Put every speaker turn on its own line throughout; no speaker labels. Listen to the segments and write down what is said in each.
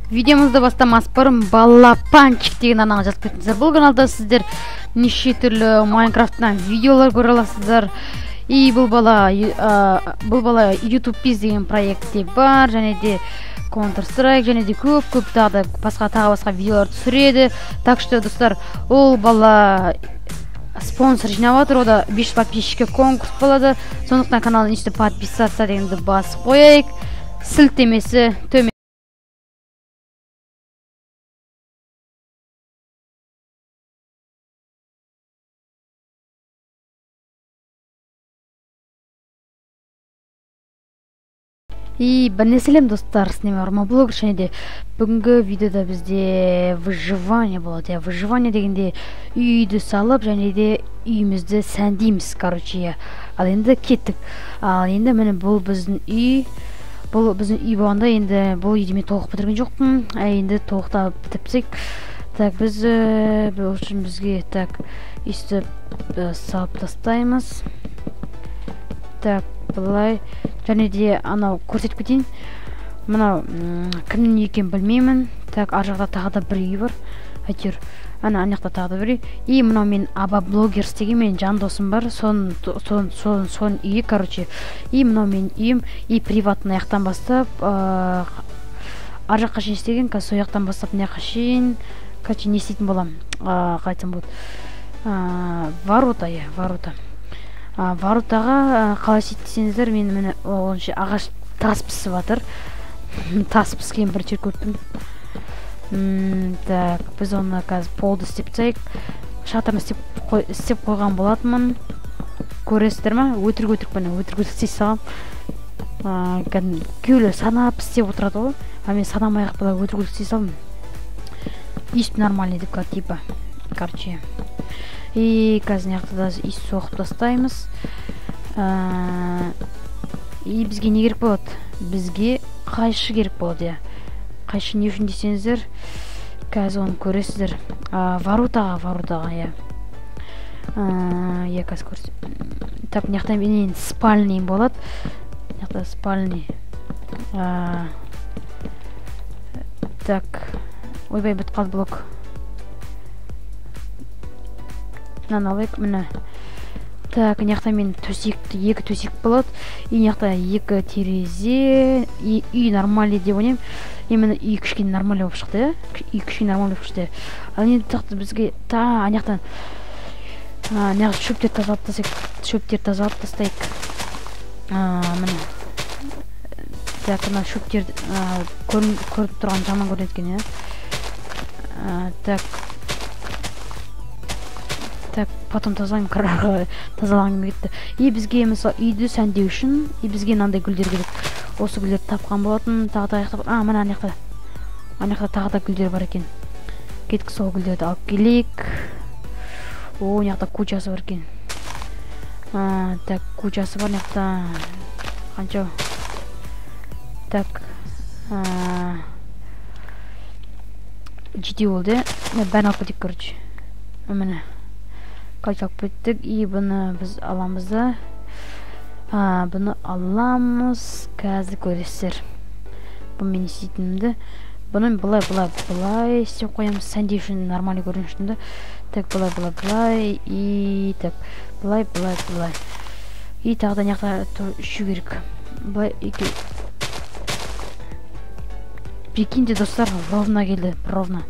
Видеомызды бастамас бұрын Балапанчик деген арнаға жазып кетіңіздер. Бұл каналда сіздер неше түрлі Майнкрафттан видеолар көре аласыздар. И бұл бала YouTube Biz деген проектте бар, және де Counter Strike, және де көп-көп тағы да басқа видеолар түсіреді. Так что, достар, ол бала спонсор жинап жатыр, ода 5 подписчикке конкурс болады. Сондықтан каналын үсті подписаться дегенді басып қояйық. Сілтемесі төмен. И біріне сәлем, достар, сіздермен Арма Блогер, және де бүгінгі видеода бізде выживание болады. Иә, выживание дегенде үйді салып, және де үйімізді сәндейміз, короче, иә. Ал енді кеттік. Ал енді міне бұл біздің үй. Бұл біздің үй болғанда енді бұл үйді мен толық бітірген жоқпын. Енді толықтап бітірсек. Так, біз бұл үшін бізге так өйстіп салып тастаймыз. Так, былай. Және де анау көрсетіп кетейін. Мынау кімнің үйі екенін білмеймін. Так, ар жақта тағы да бір үй бар. Әйтеуір, ана жақта тағы да бір үй. И мынау мен Аба Блогерс деген менің жан досым бар. Сон үйі, короче. И мынау менің үйім. И приватный аяқтан бастап, ар жаққа шейін істеген, қазір сол жақтан бастап мына жаққа шейін, короче, не істейтін боламын. Қалай айтсам болады? Ворота, иә, ворота. Воротаға қалай істейсеңіздер, мен міне онша ағаш тас пісіп жатыр. Тас піскен бір жер көрдім. Так, біз оны қазір полды істеп тастайық. Шатырын істеп қойған болатынмын. Көресіздер ма? Өтірік міне, өтірік істей саламын. Кәдімгі күйеулер санап істеп отырады ғой. А мен санамай ақ былай өтірік істей салдым. Өйстіп нормальный деп, типа. Короче. И қазір мына жақта да үй соғып тастаймыз. И бізге не керек болады? Бізге қайшы керек болады, иә. Қайшы не үшін десеңіздер, қазір оны көресіздер. Воротаға, иә. Иә, қазір көрсет. Так, мына жақта менің спальный болады. Мына жақта спальный. Так, ойбай, бітіп қалды блок. Мынаны алайық, міне. Так, мына жақта мен төсек, екі төсек болады. И мына жақта екі терезе. И үй нормальный деп ойлаймын. Именно үй кішкене нормальный болып шықты, иә? Үй кішкене нормальный болып шықты. Ал енді тағы бізге та ана жақтан мына жақта шөптер тазалап тастайық. Шөптер тазалап тастайық. Міне. Так, мына шөптер көрініп тұрған жаман көрінеді екен, иә? Так. Так, потом тазалаймын, тазалағым кетті. И бізге мысалы үйді сәндеу үшін, и бізге мынандай гүлдер керек. Осы гүлдерді тапқан болатын, тағы да аяқтап, міне ана жақта. Ана жақта тағы да гүлдер бар екен. Кеттік, сол гүлдерді алып келейік. О, мына жақта кучасы бар екен. Так, кучасы бар мына жақта. Қанша? Так. Жетеу болды. Бәрін алып кетейік, короче. Міне. Қайта алып кеттік. И бұны біз аламыз да. Бұны аламыз. Қазір көресіздер. Бұны мен істейтінімді. Бұны былай, былай, былай істеп қоямыз. Сәндеу үшін, нормальный көріну үшін де. Так, былай, былай, былай. И так, былай, былай, былай. И тағы да мына жақта ішу керек. Былай, екі. Прикиньте, достар, ровно келді, ровно.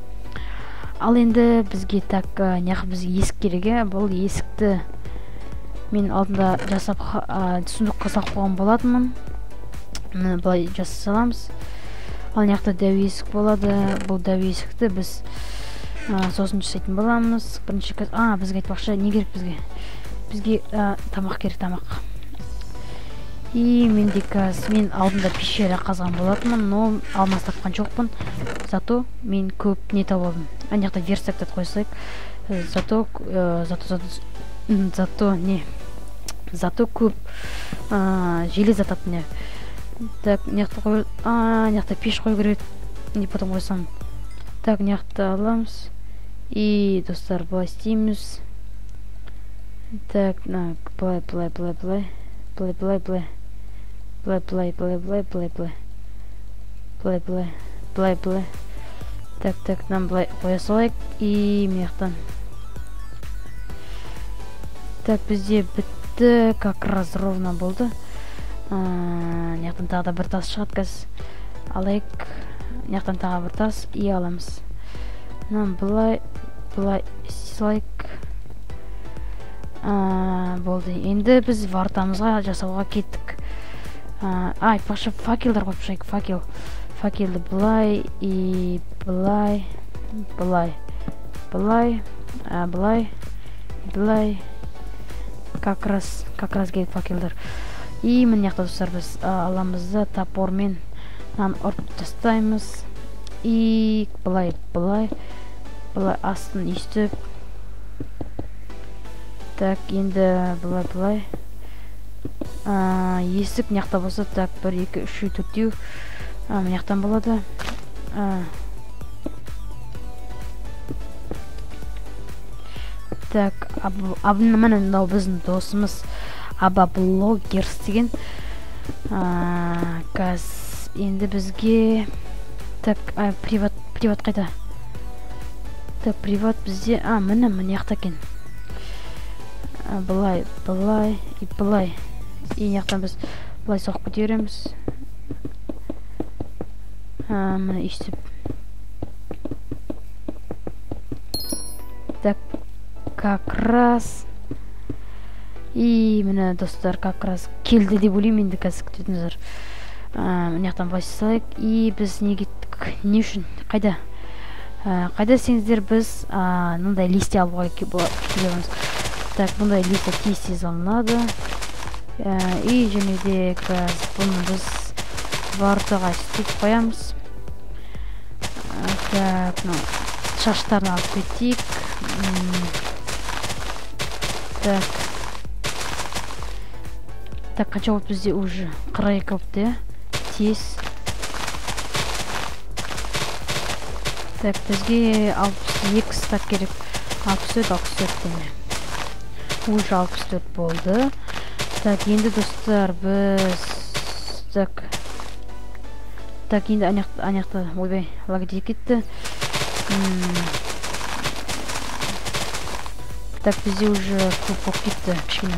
Ал енді бізге так, неғып бізге есік керек, иә? Бұл есікті мен алдында жасап, сундукқа салып қойған болатынмын. Міне былай жасай саламыз. Ал мына жақта дәу есік болады. Бұл дәу есікті біз сосын жасайтын боламыз. Бірінші бізге айтпақшы, не керек бізге? Бізге тамақ керек, тамақ. И менде қазір, мен алдында пещера қазған болатынмын, но алмас тапқан жоқпын. Зато мен көп не тауып алдым. Ана жақта верстакты қойсайық. Зато көп железо таптым. Так, мына жақта қой, мына жақта пеш қою керек. Не потом қойсам. Так, мына жақта аламыз. И, достар, былай істейміз. Так, былай, былай, былай, былай. Былай, былай, былай. Былай, былай, былай, былай, былай, былай. Былай, былай, былай, былай. Так, так, мынаны былай қоя салайық. И мына жақтан. Так, бізде бітті, как раз ровно болды. Мына жақтан тағы да бір тас шығады қазір. Алайық. Мына жақтан тағы бір тас и аламыз. Мынаны былай, былай салайық. Болды. Енді біз вартамызға жасауға кеттік. Айтпақшы, факелдер қойып шығайық, факел. Факелді былай и былай, былай, былай, былай, былай. Как раз, как раз келді факелдер. И мына жақта, достар, біз аламыз да топормен мынаны ұрып тастаймыз. И былай, былай, былай астын өйстіп. Так, енді былай, былай. Есік мына жақта болса, так, 1, 2, 3, 4-теу. Мына жақтан болады. Так, міне мынау біздің досымыз Аба Блогерс деген. Қазір енді бізге, так, приват, приват қайда? Так, приват бізде, міне, мына жақта екен. Былай, былай и былай. И мына жақтан біз былай соғып кете береміз. Міне өйстіп. Так, как раз. И міне, достар, как раз келді деп ойлаймын енді қазір күтетіңіздер. Мына жақтан былай салайық. И біз не кеттік? Не үшін? Қайда? Қайда десеңіздер, біз мындай листья алуға келеміз. Так, бұндай листья тез-тез алынады. И және де қазір бұны біз вартаға істеп қоямыз. Так, мынау шаштарын алып кетейік. Так. Так, қанша болды бізде уже? 42 болыпты, иә? Тез. Так, бізге 62 стак керек. 64, 64 деме. Уже 64 болды. Так, енді, достар, біз, так. Так, енді ана жақта, ойбай, лагерь кетті. Так, бізде уже көп болып кетті, кішкене.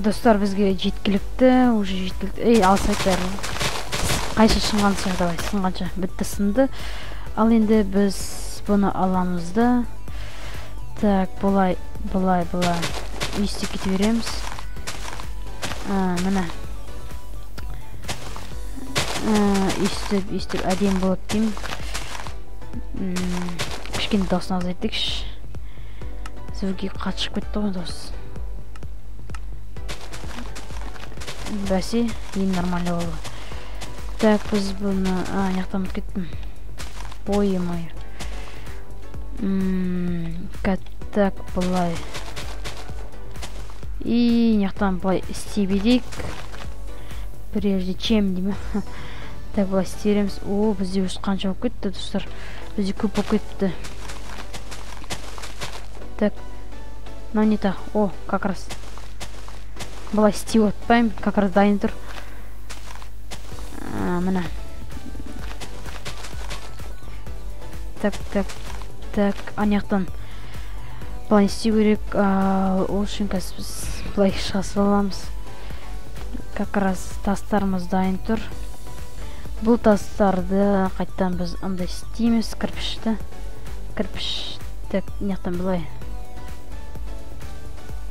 Достар, бізге жеткілікті, уже жеткілікті. Ей, алсайық бәрін. Қайшы сынғанша, давай, сынғанша. Бітті, сынды. Ал енді біз бұны аламыз да. Так, былай, былай, былай. Өйстіп кете береміз. Міне. Өйстіп, өйстіп әдемі болады деймін. Кішкене дауысын азайтайықшы. Звуки қатты шығып кетті ғой дауыс. Бәсе, енді нормально болды. Так, біз бұны, мына жақтан ұмытып кеттім. Ой, мой. Так, былай. И мына жақтан былай істей берейік. Прежде чем, деймін. Так, былай істей береміз. О, бізде уже қанша болып кетті, достар. Бізде көп болып кетті. Так, мынау не так? О, как раз. Былай істеп отпаймын, как раз дайын тұр. Міне. Так, так, так, ана жақтан былай істеу керек. Ол үшін қазір біз былай шыға саламыз. Как раз тастарымыз дайын тұр. Бұл тастарды қайтадан біз андай істейміз, кірпішті. Кірпіш, так, мына жақтан былай.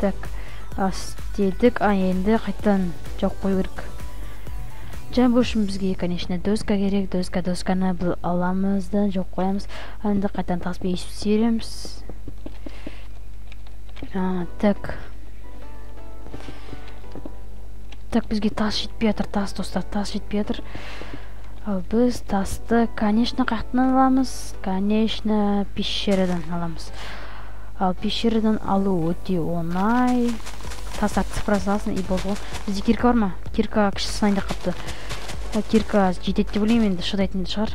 Так, істедік. Енді қайтадан жауып қою керек. Жабу үшін бізге, конечно, доска керек. Доска, досканы бұл аламыз да жауып қоямыз. Енді қайтадан таспен есіп сереміз. Так. Так, бізге тас жетпей жатыр, тас, достар, тас жетпей жатыр. Ал біз тасты, конечно, қаяқтан аламыз? Конечно, пещерадан аламыз. Ал пещерадан алу өте оңай. Тастарды сыпыра саласың и болды ғой. Бізде кирка бар ма? Кирка кіші сынайын деп қапты. Кирка жетеді деп ойлаймын, енді шыдайтын шығар.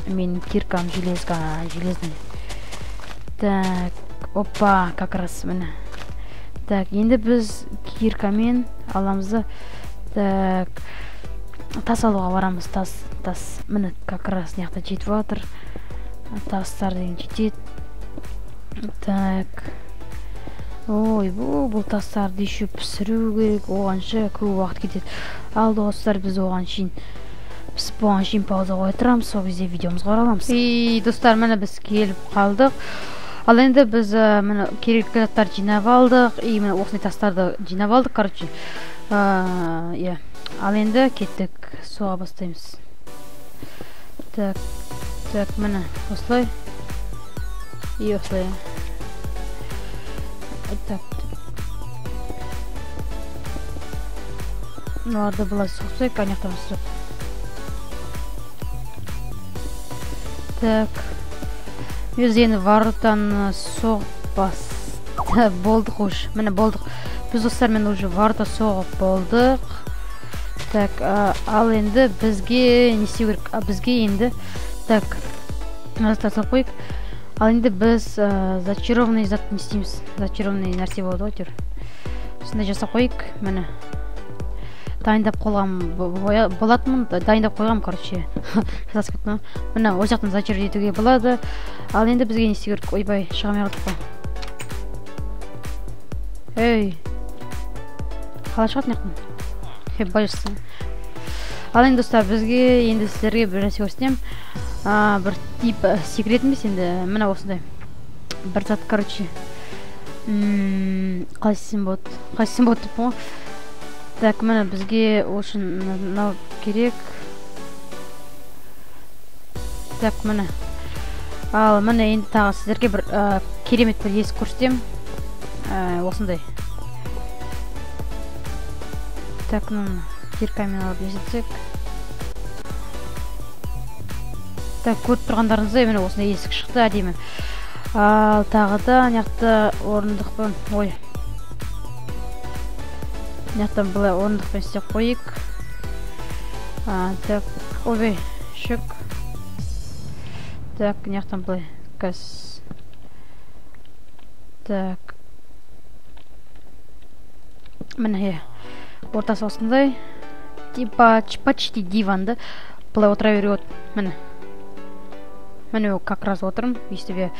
Менің киркам железка, железный. Так, опа, как раз міне. Так, енді біз киркамен аламыз да, так, тас алуға барамыз. Тас, міне, как раз мына жақта жетіп жатыр. Тастар деген жетеді. Так, ой, бұл тастарды еще пісіру керек, оғанша көп уақыт кетеді. Ал достар, біз оған шейін пісіп болған шейін пауза қоя тұрамыз, сол кезде видеомызға ораламыз. И достар, міне біз келіп қалдық. Ал енді біз міне керекті заттарды жинап алдық, и міне осындай тастарды жинап алдық, короче. Иә. Ал енді кеттік, соға бастаймыз. Так, так, міне осылай. И осылай. Так. Мыналарды былай соқсайық, ана жақтан осылай. Так. Біз енді воротаны соғып болдық уже. Міне болдық. Біз достармен уже ворота соғып болдық. Так, ал енді бізге не істеу керек? Бізге енді, так, мына салып қояйық. Ал енді біз зачарованный зат не істейміз? Зачарованный нәрсе болады ғой әйтеуір. Осындай жасап қояйық. Міне. Дайындап қойған болатынмын, дайындап қойғам, короче. Жасап кеттім. Міне, ол жақтан зачарованный етуге болады. Ал енді бізге не істеу керек? Ойбай, шыға алмай қалдық қой. Ей. Қалай шығады мына жақтан? Байшысы. Ал енді достар, бізге енді сіздерге бір нәрсе көрсетемін. Бір тип секрет емес енді, міне осындай бір зат, короче. Қалай істесем болады? Қалай істесем болады деппін ғой. Так, міне бізге ол үшін мынау керек. Так, міне. Ал міне енді тағы сіздерге бір керемет бір есік көрсетемін. Осындай. Так, мынаны киркамен алып есітсек. Так, көріп тұрғандарыңыздай міне осындай есік шықты, әдемі. Ал тағы да мына жақта орындықпен, ой. Мына жақтан былай орындықпен істеп қояйық. Так, ойбай, шөк. Так, мына жақтан былай қазір. Так. Міне, ортасы осындай. Типа почти диванды. Былай отыра беруге болады. Міне. Міне как раз отырмын, өйстіп.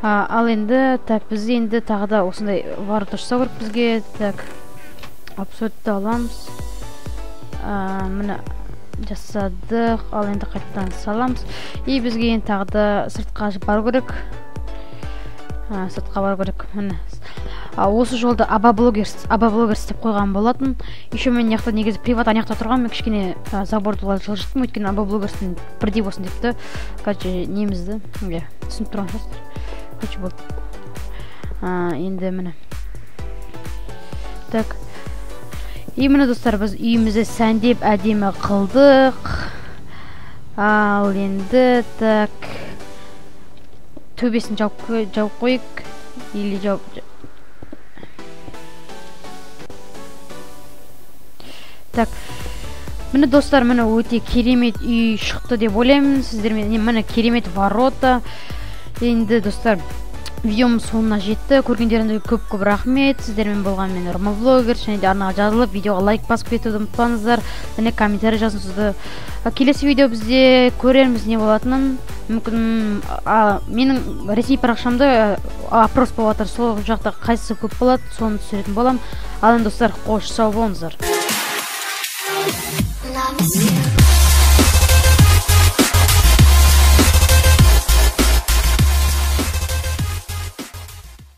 Ал енді, так, біз енді тағы да осындай ворота жасау керек бізге. Так, абсолютті аламыз. Міне жасадық. Ал енді қайтадан саламыз. И бізге енді тағы да сыртқа бару керек. Сыртқа бару керек. Міне. Осы жолда Аба Блогерс деп қойған болатын. Еще мен мына жақта негізі приват ана жақта тұрған, мен кішкене заборды былай жылжыттым, өйткені Аба Блогерстің бірдей болсын депті. Короче, немізді, иә, түсініп тұрған шығарсыздар. Короче, болды. Енді міне. Так. И міне достар, біз үйімізді сәндеп әдемі қылдық. Ал енді так, төбесін жауып қойық. Или жауып. Так, міне достар, міне өте керемет үй шықты деп ойлаймын. Сіздермен міне керемет ворота. Енді достар, видеом соңына жетті. Көргендеріңізге көп-көп рахмет. Сіздермен болған мен Рома Блогер. Және де арнаға жазылып, видеоға лайк басып кетуді ұмытпаңыздар. Және комментарий жазыңызды. Келесі видео бізде көрерміз не болатынын. Мүмкін менің ресми парақшамда опрос болып жатыр. Сол жақта қайсысы көп болады, соны түсіретін боламын. Ал енді достар, қош сау болыңыздар.
Love is you.